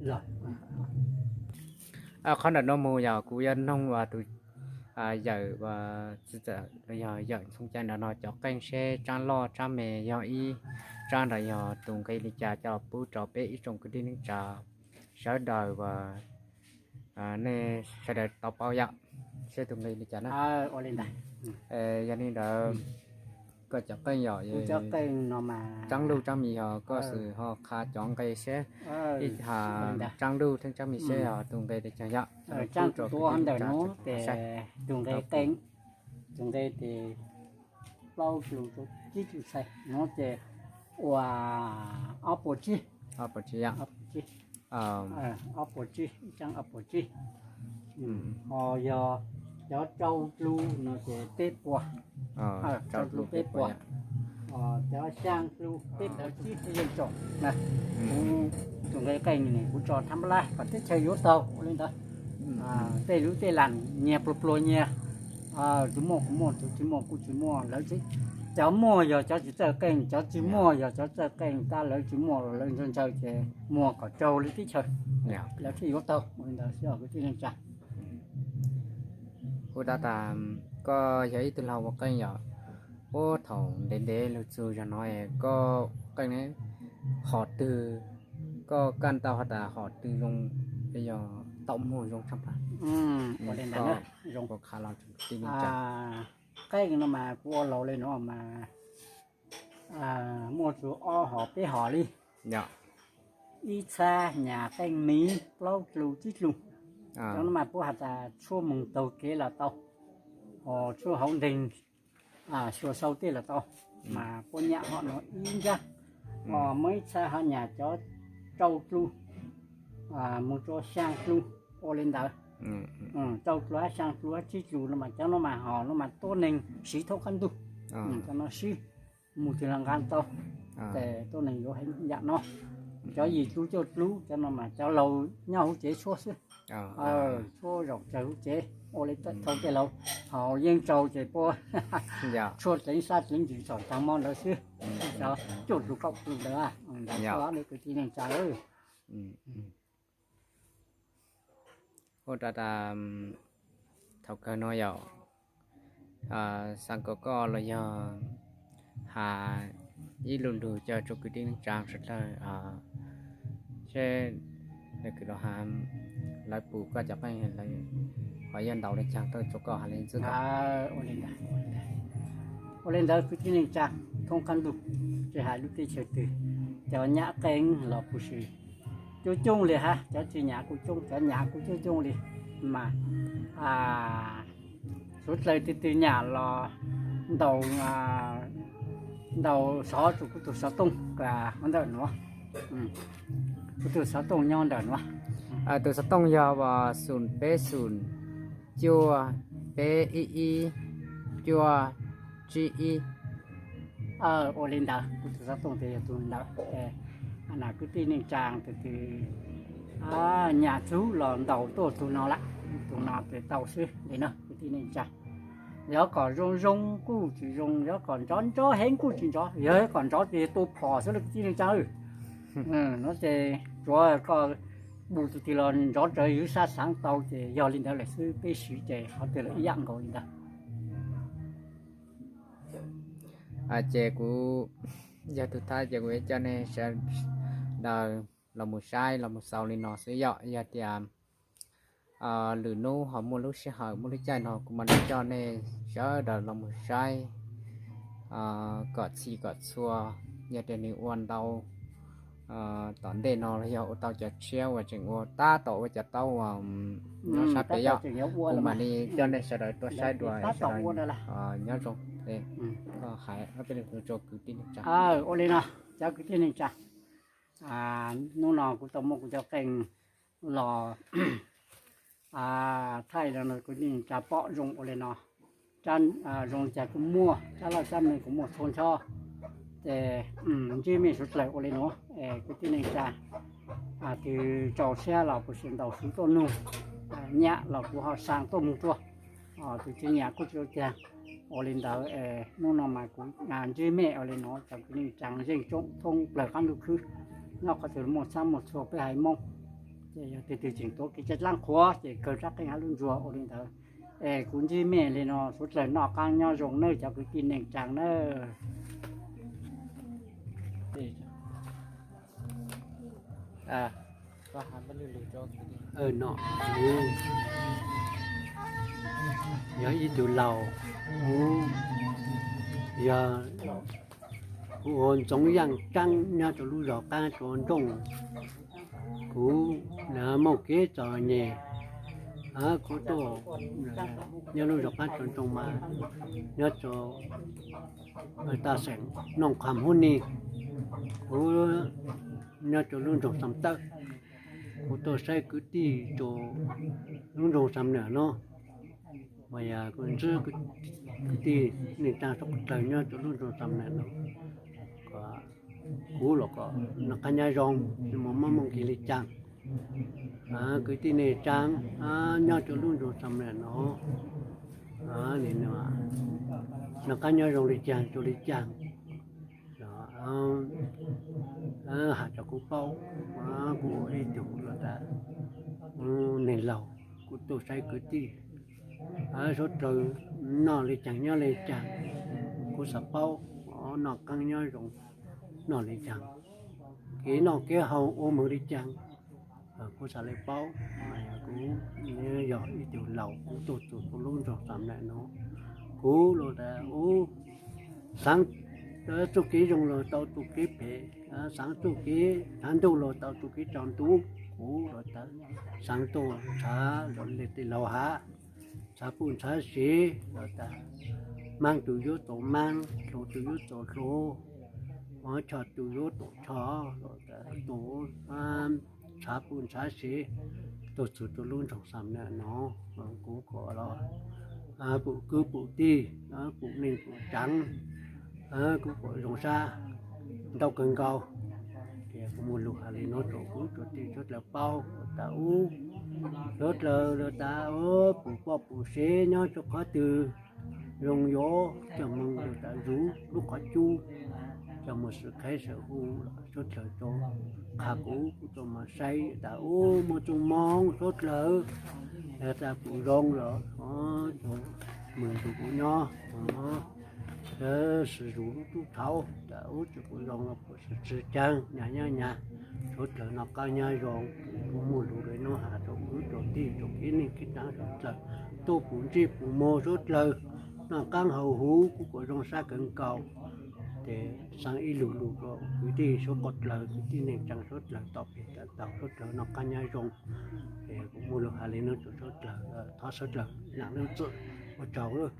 Qhov ntawm no mus yog kuv yuav noog uas tus yawm uas txi txawm los yog yawm Ntxhoo Cai ntawm no cov qeej seb tsaab loj tsaab me yog ib tsaab ntawd yog tus nqi li cas coj los pub rau peb ib tsoom kwv tij neej tsa sawv daws uas nej sawv daws tau paub yom, seb tus nqi li cas na. Yog li ntawd koj cov qeej yom, tsaab loj tsaab me yog koj xwb ho qha cov nqi seb ib ha tsaab loj thiab tsaab me seb yog tus nqi li cas yom. Tus nqi qeej, tus nqi tes plaub lus rau tsib lus txhais no ces ua ob puas tsib, ob puas tsib, ob puas tsib, ib tsaab ob puas tsib. Ho yog cov rau lus no ces peb puas, rau lus peb puas, cov xyaa lus peb puas tsib yeej tau. Kuv tus nqi qeej ne kuv tso thab npab lab kom teb chaws yuav taug ua li ntawd. Tej lub tej lam nyias pluag pluag nyias, tus muaj kuj muaj, tus tsis muaj kuj tsis muaj, lawv tsis, cov muaj yog cov tsis txawj qeej, cov tsis muaj yog cov txawj qeej tab lawv tsis muaj lawv ntshaw ntshaw ces muag kom raug li teb chaws, lawv thiaj yuav taug ua li ntawd xwb kwv tij neej tsa. Ua tas tas koj yog ib tug laug ua qeej yom, ua thaum ntev ntev lug txug zog no es koj qeej hom twg, koj kaj ntau has tas hom twg zoo, yog tau muag zoo tshaj plaws? Ua li ntawd, qeej no mas kuv ua laus li no mas muaj txug ob hom peb hom li. Ib txhab nyam qeej miv plaub lus tsib lus, cov no mas puab has tas tshuaj moog taug kev los tau, ho tshuaj hauv nteeg xyuas sau tej los tau, mas puab nyam hom no ib nrab. Muaj ib txhab ho nyam cov rau lus moog rua xyaa lus ua li ntawd. Rau lus hab xyaa lus hab tsib lus no mas cov no mas ho no mas tuab neeg siv thoob qab ntug, cov no sib mus tsis los nqaa tau, ces tuab neeg yuav heev yam no. Cov yim lus cuaj lus cov no mas cov laug nyob huv tsev tshuab xwb, tshuab zaum tsawg huv tsev ua li thaum tej laug ho yeej tsaug ces puab tshuab dleev sab dleev ntsws txhom taag mo ntawd xwb. Cov cuaj lus kaum lus ntawd, ntawd kwv tij neej tsa. Ua rau tas thaum kawg no yom, xaav kom koj los yog has ib lus lug coj rua kwv tij neej tsa sawv dlawg, seb lawv kws los has lawv pum koj cov qeej ho yog ntau li caag tuaj rua koj has li ntawd. Ua li ntawd kwv tij neej tsa thoob qab ntug, tsis has lub teb chaws twg, cov nyam qeej los kuj tsis coob coob li hab, cov tsis nyam kuj coob, cov nyam kuj coob coob li. Mas suav dlawg twg twg nyam los ntaus, ntaus xov rua kuv tug xov tooj ntawm nuav. Kuv tug xov tooj nyob ntawm nuav. Tus xov tooj yog xum peb xum cuaj peb ib ib cuaj tsib ib. Ua li ntawd, kuv tug xov tooj tes yog tug ntawd. Kwv tij neej tsa twg twg nyam txug los ntaus tuaj tug no lawm, tug no tes tau xwb li na kwv tij neej tsa. Yog kom zoo zoo kuj tsis zoo, yog kom nrov nrov heev kuj tsis nrov, yog kom nrov ces tua phom xwb lawm kwv tij neej tsa. No ces tsuav koj mus twg twg los nrov rawv yug sab xaav tau ces yog li ntawd lawm xwb, peb siv ces qhov twg los ib yam nkaus li ntawd. Ces kuv yog tug thab ces kuv yuav coj nej sawv daws los mus saib los mus xaus li no xwb yom. Yog tias lwm hnub ho muaj lub sij hawm muaj lub caij no kuv mam li coj nej sawv daws los mus saib kom txhij kom txhua. Yog tias nws ua ntau tom ntej no los yog ua tau cov tshiab uas tseem ua tab tom ua cov taub uas nyob sab pem yom, kuv mam li coj nej sawv daws tuaj saib dua, sawv daws nyob zoo. Koj hais ob peb lo lus rau kwv tij neej tsa. Ua li no, cov kwv tij neej tsa, hnub no kuv tau muab kuv cov qeej los thaij rau kwv tij neej tsa pom zoo ua li no. Zoo li cas kuj muaj, tsab loj tsab me kuj muaj txhua nrho. Ces ntsib mej suav dlawg ua li nuav, kwv tij neej tsa, twg tsaus siab los kuv sim ntaus xov tuaj nug, nyam los kuv ho xa tuaj moog rua, twg tsis nyam kuj tsis ua caag. Ua li ntawd, hnub no mas kuv ntsib mej ua li nuav, cov kwv tij neej tsa zeej tsoom thoob plawg qaab ntuj khwb, nyob qhov twg muaj txhab muaj txhua peb haiv Moob, Ces yog tus twg tseem tuav kev cai dlaab qhuav ces kawg rab qeej hab lub ntsuag ua li ntawd. Es kuv ntsib mej li no, suav dlawg noj qaab nyob zoo nawb cov kwv tij neej tsaa nawb. No, yog ib tug laug, yog kuv ua Ntxoov Yaaj Tsaab nyob rua lub zog Qaab Tsua Nrooj. Kuv muaj kev txom nyem, kuv tuaj nyob lub zog Qaab Tsua Nrooj mas nyob rua tam xeem Nooj Qham Huab Nig, kuv nyob rua lub nroog Xam Tawb. Kuv tuaj saib kwv tij rua lub nroog Xam Nam no, mas yog kuv ntsib kwv tij neej tsaa suav dlawg nyob rua lub nroog Xam Nam no, kuv los kom noj qaab nyob zoo, tsi muaj mob mooj kis li caag. Kwv tij neej tsaa nyob rua lub nroog Xam Nam no, noj qaab nyob zoo li caag rua li caag, has rua kuv paub. Kuv ua ib tug los tas neeg laug, kuv tuaj saib kwv tij suav dlawg noj li caag nyob li caag, kuv xav paub noj qaab nyob zoo noj li caag, kev noj kev haus ua moog li caag, kuv xav le paub. Kuv yog ib tug laug, kuv tuaj txug lub nroog Xam Nam no, kuv los tas ub, xaav txuj kev zoo los tau txuj kev phem, xaav txuj kev tshav ntuj los tau txuj kev tsaus ntuj. Kuv los tas xaav tuaj ntshav zov le tej laug has, ntshav puj ntshav siv los tas maab tug yuav txaus maab, hluas tug yuav txaus hluas, choj tug yuav txaus choj los tas tuaj ntshav puj ntshav siv tuaj txug rua lub nroog Xam Nam no. Kuv kom los pum kwv pum tij, pum neej pum tsaav, kuv kom zoo sab ntau kawg nkaus. Ces kuv muaj lug has li no rua kwv rua tij suav dlawg paub tas ub, suav dlawg los tas pum poj pum sev nyob rua qhov twg, zoo yuav coj moog los tas zuv lub qhov cub, coj moog sawv qhab sawv hu, suav dlawg tau qha kuv, kuv tau mas saib tas ub muaj txuj moo suav dlawg, tas pum zoo los moog nrug kuv nyob, tab sis zuv lub tub thaud tas ub tsi pum zoo los pum sib tsi caag, nyag nyob nyag, suav dlawg noj qaab nyob zoo. Kuv muaj lug le nuav has rua kwv rua tij rua kev neej kev tsaav suav dlawg, tuaj pum ntsej pum muag suav dlawg, noj qaab haus huv, kuv kom zoo sab kawg nkaus. Ces xaav ib lug lug rua kwv tij suav dlawg, kwv tij neej tsaa suav dlawg tau pem tau, suav dlawg noj qaab nyob zoo. Ces kuv muaj lug has le nuav rua suav dlawg, thov suav dlawg nam lub txim, ua tsaug.